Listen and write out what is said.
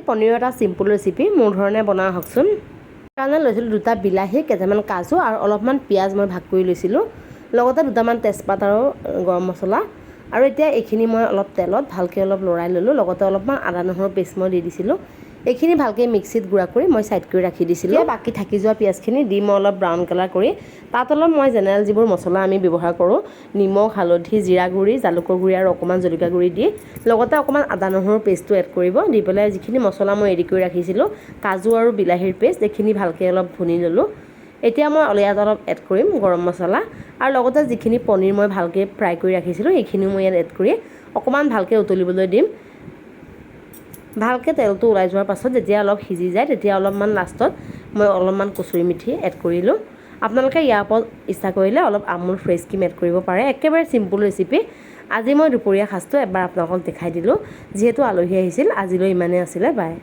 পনীৰৰ এটা চিম্পুল ৰেচিপি মোৰ ধৰণে বনাওঁ আহকচোন। কাৰণে লৈছিলোঁ দুটা বিলাহী, কেইটামান কাজু আৰু অলপমান পিঁয়াজ মই ভাগ কৰি লৈছিলোঁ, লগতে দুটামান তেজপাত আৰু গৰম মছলা। আৰু এতিয়া এইখিনি মই অলপ তেলত ভালকৈ অলপ লৰাই ল'লোঁ। লগতে অলপমান আদা নহৰু পেষ্ট মই দি দিছিলোঁ। এইখিনি ভালকৈ মিক্সিত গুড়া কৰি মই ছাইড কৰি ৰাখি দিছিলোঁ। বাকী থাকি যোৱা পিঁয়াজখিনি দি মই অলপ ব্ৰাউন কালাৰ কৰি তাত অলপ মই জেনেৰেল যিবোৰ মছলা আমি ব্যৱহাৰ কৰোঁ, নিমখ, হালধি, জিৰা গুড়ি, জালুকৰ গুড়ি আৰু অকণমান জলকীয়া গুড়ি দি লগতে অকণমান আদা নহৰু পেষ্টটো এড কৰিব। দি পেলাই যিখিনি মছলা মই ৰেডি কৰি ৰাখিছিলোঁ, কাজু আৰু বিলাহীৰ পেষ্ট, এইখিনি ভালকৈ অলপ ভুনি ল'লোঁ। এতিয়া মই ইয়াত অলপ এড কৰিম গৰম মছলা আৰু লগতে যিখিনি পনীৰ মই ভালকৈ ফ্ৰাই কৰি ৰাখিছিলোঁ, সেইখিনিও মই ইয়াত এড কৰি অকণমান ভালকৈ উতলিবলৈ দিম। ভালকৈ তেলটো ওলাই যোৱাৰ পাছত যেতিয়া অলপ সিজি যায়, তেতিয়া অলপমান লাষ্টত মই অলপমান কচুৰি মেথি এড কৰিলোঁ। আপোনালোকে ইয়াৰ ওপৰত ইচ্ছা কৰিলে অলপ আমুল ফ্ৰেছ ক্ৰীম এড কৰিব পাৰে। একেবাৰে চিম্পুল ৰেচিপি। আজি মই দুপৰীয়া সাজটো এবাৰ আপোনালোকক দেখাই দিলোঁ, যিহেতু আলহী আহিছিল। আজিলৈ ইমানেই আছিলে। বাই।